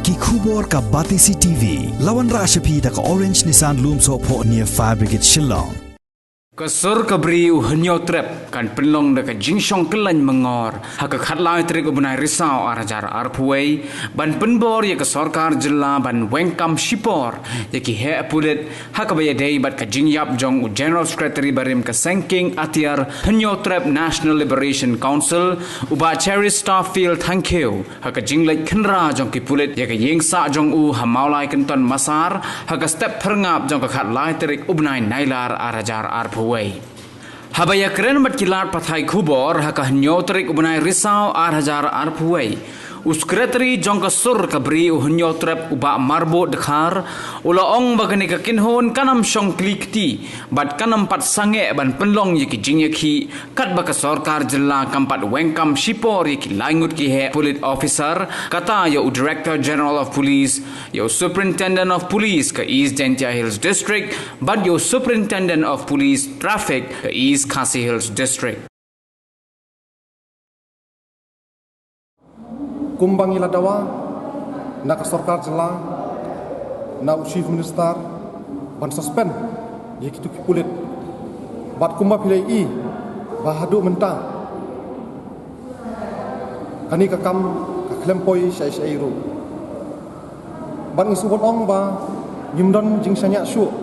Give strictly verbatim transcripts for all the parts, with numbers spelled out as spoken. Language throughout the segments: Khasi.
Ki khubor ka Batesi T V. La wanrah sha phi da ka Orange Nissan Lumsohphoh near Fire Brigade Shillong. Ka sur ka bri u Hynñiewtrep kan pynlong da ka jingshong kyllaiñ mangor ha ka khatlai tarik u bnai Risaw ar hajar arphew wei, ban pynbor ïa ka sorkar jylla ban weng kam shipor ïa ki heh pulit, ha kaba ïadei bad ka jingïap jong u General Secretary barim ka Seng King Atiar Hynñiewtrep National Liberation Council, u Bah Cheristerfield Thangkhiew, ha ka jingleit khynra jong ki pulit ïa ka ïing sah jong u ha Mawlai Kynton Massar, ha ka step phyrngap jong ka khatlai tarik u bnai Nailar ar hajar arphew wei. Haba ïakren bad ki lad pathai khubor ha ka hynñiew tarik u bnai Risaw ar hajar arphew wei, u Secretary jong ka sur ka bri u Hynñiewtrep, u Bah Marbud Dkhar, u la ong ba kane ka kynhun kan ym shong kli kti bad kan ym pat sangeh ban pynlong ïa ki jingïakhih, katba ka sorkar jylla kam pat weng kam shipor ïa ki lai ngut ki heh pulit officer, kata ïa u Director General of Police, ïa u Superintendent of Police ka East Jaintia Hills District, bad ïa u Superintendent of Police Traffic ka East Khasi Hills District. Kumba ngi la dawa na ka sorkar jylla, na u Chief Minister, ban suspend ïa kitu ki pulit. Bad kumba phi la ïohi ba haduh mynta kane ka kam ka khlem poi shaei shaei ruh. Bad ngi sngewbha ong ba ngim don jingshaniah shuh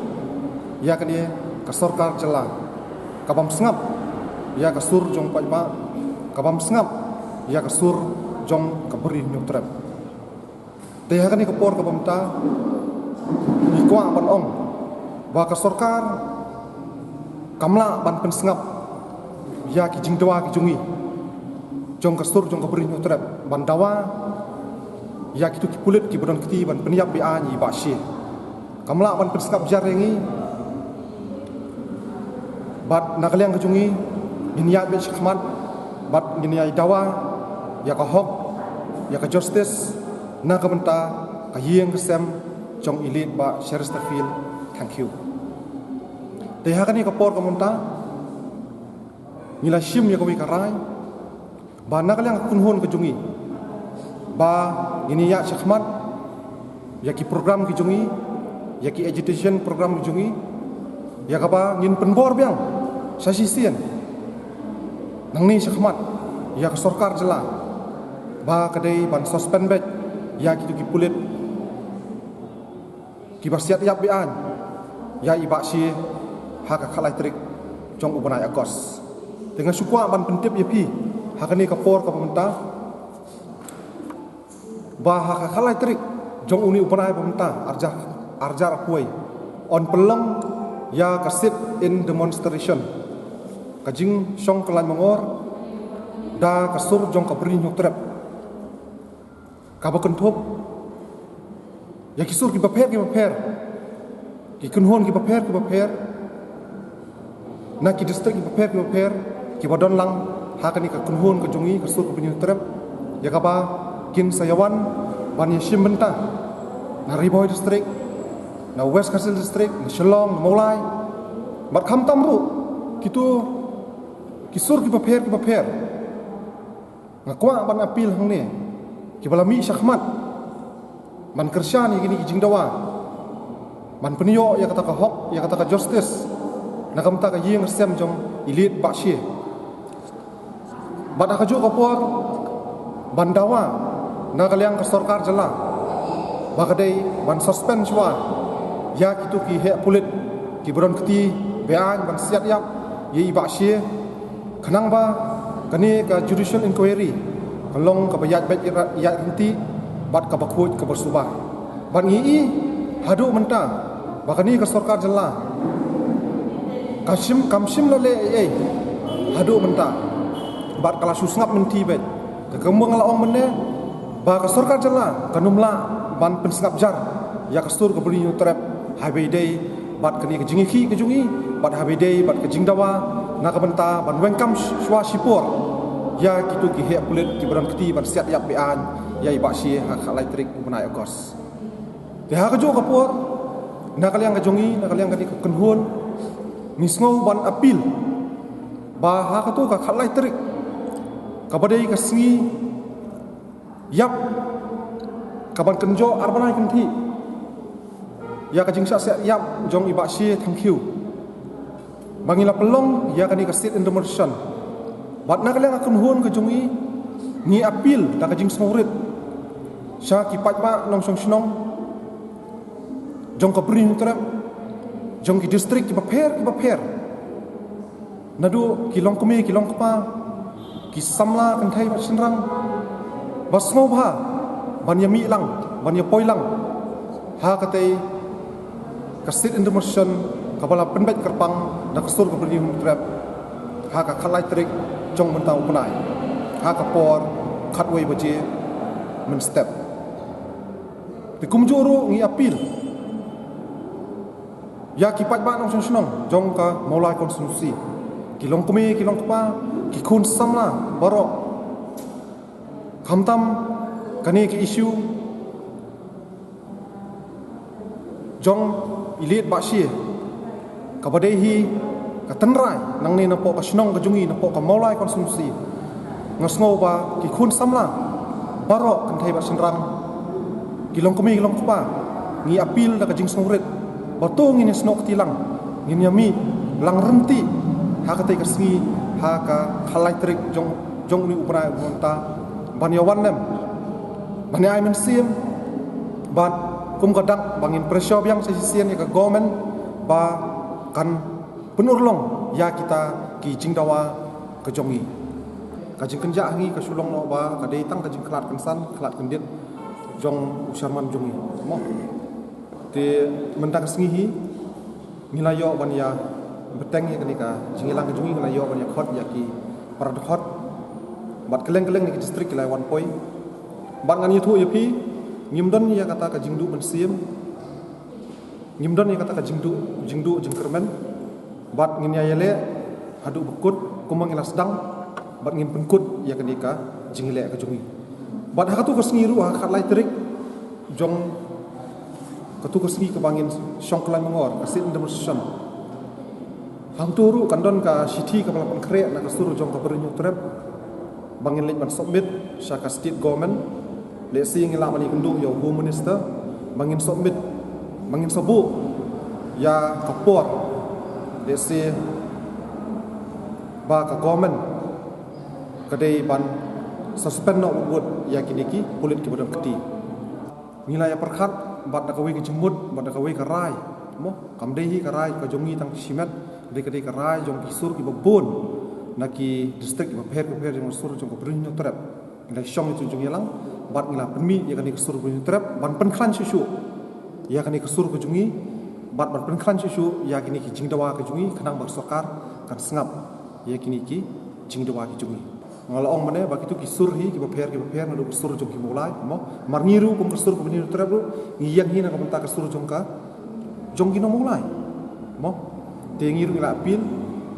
ïa kane ka sorkar jylla, ka bym sngap ïa ka sur jong paidbah, ka bym sngap ïa ka sur jong ka bri Hynñiewtrep. Te ha kane ka por kaba mynta ngi kwah ban ong ba ka sorkar kam lah ban pynsngap ïa ki jingdawa ki jong ngi, jong ka sur jong ka bri Hynñiewtrep, ban dawa ïa kitu ki pulit kiba don kti ban pynïap beaiñ ïa i Bah Shie. Kam lah ban pynsngap jar ïa ngi. Bad na ka liang ka jong ngi, ngin ïaid beit shakhmat bad ngin ïai dawa ïa ka hok, ïa ka justice, na ka bynta ka ïing ka sem jong i late Bah Cheristerfield Thangkhiew. Te ha kane ka por kaba mynta ngi la shim ïa kawei ka rai ba na ka liang ka kynhun ka jong ngi, ba ngin ïaid shakhmat ïa ki program ki jong ngi, ïa ki agitation program ki jong ngi, ïa kaba ngin pynbor biang sa shisien nangne shakhmat ïa ka sorkar jylla ba ka dei ban suspend beit ïa kitu ki pulit kiba siat ïap beaiñ ïa i Bah Shie ha ka khatlai tarik jong u bnai August. Te nga shu kwah ban pyntip ïa phi ha kane ka por kaba mynta ba ha ka khatlai tarik jong une u bnai ba mynta, arhajar, arhajar arphew wei, yn pynlong ïa ka sit-in demonstration, ka jingshong kyllaiñ mangor da ka sur jong ka bri Hynñiewtrep, kaba kynthup ïa ki sur kiba pher kiba pher, ki kynhun kiba pher kiba pher, na ki district kiba pher kiba pher, kiba don lang ha kane ka kynhun ka jong ngi ka sur ka bri Hynñiewtrep, ïa kaba kin sa ïawan ban ïashim bynta na Ri Bhoi District, na West Khasi Hills District, na Shillong, na Mawlai, bad khamtam ruh kitu ki sur kiba pher kiba pher. Nga kwah ban appeal hangne, kiba la mih shakhmat ban kyrshan ïa kine ki jingdawa, ban pynïoh ïa kata ka hok, ïa kata ka justice na ka bynta ka ïing ka sem jong i late Bah Shie. Bad ha kajuh ka por ban dawa na ka liang ka sorkar jylla ba ka dei ban suspend shuwa ïa kitu ki heh pulit kiba don kti beaiñ ban siat ïap ïa i Bah Shie, khnang ba kane ka judicial inquiry kan long kaba ïaid beit ïaid ryntih bad kaba khuid kaba suba. Bad ngi i haduh mynta ba kane ka sorkar jylla ka shim, kam shim la leh ei ei haduh mynta, bad ka la shu sngap mynthi beit. Ka kumba nga la ong mynne ba ka sorkar jylla kan ym lah ban pynsngap jar ïa ka sur ka bri Hynñiewtrep haba ïadei bad kane ka jingïakhih ka jong ngi, bad haba ïadei bad ka jingdawa na ka bynta ban weng kam sh-, shuwa shipor ïa kitu ki heh pulit kiba don kti ban siat ïap beaiñ ïa i Bah Shie ha ka khatlai tarik u bnai August. Te ha kajuh ka por, na ka liang ka jong ngi, na ka liang kane ka kynhun, ngi sngew ban appeal ba ha katu ka khatlai tarik, kaba dei ka sngi ïap Ka ban kynjoh ar bnai kynthih ïa ka jingshah seh ïap jong i Bah Shi Thangkhiew ba ngi la pynlong ïa kane ka sit in demonstration. Bad na ka liang ka kynhun ka jong i, ngi appeal da ka jingsngewrit sha ki paidbah nongshong shnong jong ka Bri Hynñiewtrep, jong ki district kiba pher kiba pher, naduh ki longkmie ki longkpa, ki samla kynthei bad shynrang, ba sngewbha ban ïa mih lang, ban ïa poi lang ha katei ka sit in demonstration kaba la pynbeit kyrpang da ka sur ka Bri Hynñiewtrep ha ka khatlai tarik jong mynta u bnai, ha ka por khatwei baje mynstep. Te kumjuh ruh ngi appeal ïa ki paidbah nongshong shnong jong ka Mawlai constituency, ki longkmie ki longkpa, ki khun samla baroh, khamtam kane ka issue jong i Late Bah Shi, kaba dei hi ka tynrai nangne napoh ka shnong ka jong i, napoh ka Mawlai constituency. Nga sngew ba ki khun samla baroh, kynthei bad shynrang, ki longkmie ki longkpa, ngi appeal da ka jingsngewrit ba to ngin ïa snoh kti lang, ngin ïa mih lang ryntih ha katei ka sngi, ha ka khatlai tarik jong, jong une u bnai uba mynta, ban ïa wan lem, ban ïa ai mynsiem, bad kum ka dak ba ngin pressure biang sa shisien ïa ka government ba kan pynurlong ïa kita ki jingdawa ka jong i. Ka jingkynjah ha ngi ka shu long noh ba ka dei tang ka jingkhlad kynsan khlad kyndit jong u sharman jong i, mo. Te mynta ka sngi hi ngi la ïoh ban ïa bteng ïa kane ka jingïalang ka jong i, ngi la ïoh ban ïa khot ïa ki para dkhot bad kylleng kylleng na ki district ki la wan poi. Bad ngan ïathuh ïa phi, ngim don ïa kata ka jingduh mynsiem, ngim don ïa kata ka jingduh, jingduh jingkyrmen. Bad ngin ïa ïaleh haduh ba kut kumba ngi la sdang, bad ngin pynkut ïa kane ka jingïaleh ka jong i. Bad ha katu ka sngi ruh, ha ka khatlai tarik jong katu ka sngi kaba ngin shong kylleng mangor, ka sit in demonstration, hangtu ruh kan don ka shithi kaba la pynkhreh na ka sur jong ka Bri Hynñiewtrep ba ngin leit ban submit sha ka state government. Lehse ngi lah ban ïakynduh ïa u Home Minister ba ngin submit, ba ngin sa buh ïa ka por, lehse ba ka government ka dei ban suspend noh wut wut ïa kine ki pulit kiba don kti. Ngi la ïa pyrkhat bad da kawei ka jingmut bad da kawei ka rai, mo, kam dei hi ka rai ka jong ngi tang shimet, dei ka, dei ka rai jong ki sur kiba bun na ki district kiba pher kiba pher jong ka sur jong ka Bri Hynñiewtrep. Ngi la shong ïa ka jingïalang bad ngi la pynmih ïa kane ka sur Bri Hynñiewtrep ban pynkhlaiñ shuh shuh ïa kane ka sur ka jong ngi, bad ban pynkhlaiñ shuh shuh ïa kine ki jingdawa ka jong ngi, khnang ba ka sorkar kan sngap ïa kine ki jingdawa ki jong ngi. Nga la ong mynne ba kitu ki sur hi kiba pher kiba pher naduh ka sur jong ki Mawlai, mo. Mar ngi ruh kum ka sur ka Bri Hynñiewtrep ruh ngi ïeng hi na ka bynta ka sur jong ka, jong ki nong Mawlai, mo. Te ngi ruh ngi la appeal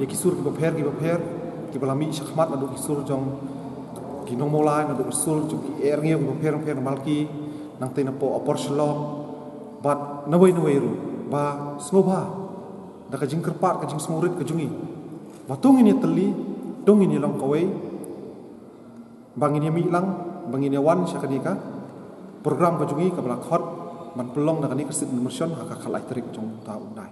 ïa ki sur kiba pher kiba pher kiba la mih shakhmat naduh ki sur jong ki nong Mawlai, naduh ki sur jong ki Ïew kiba pher pher, Malki, nangtei napoh Upper Shillong bad nawei nawei ruh, ba sngewbha da ka jingkyrpad ka jingsngewrit ka jong ngi ba to ngin ïatylli, to ngin ïalong kawei, ba ngin ïa mih lang, ba ngin ïa wan sha kane ka program ka jong ngi kaba la khot ban pynlong da kane ka sit in demonstration ha ka khatlai tarik jong mynta u bnai.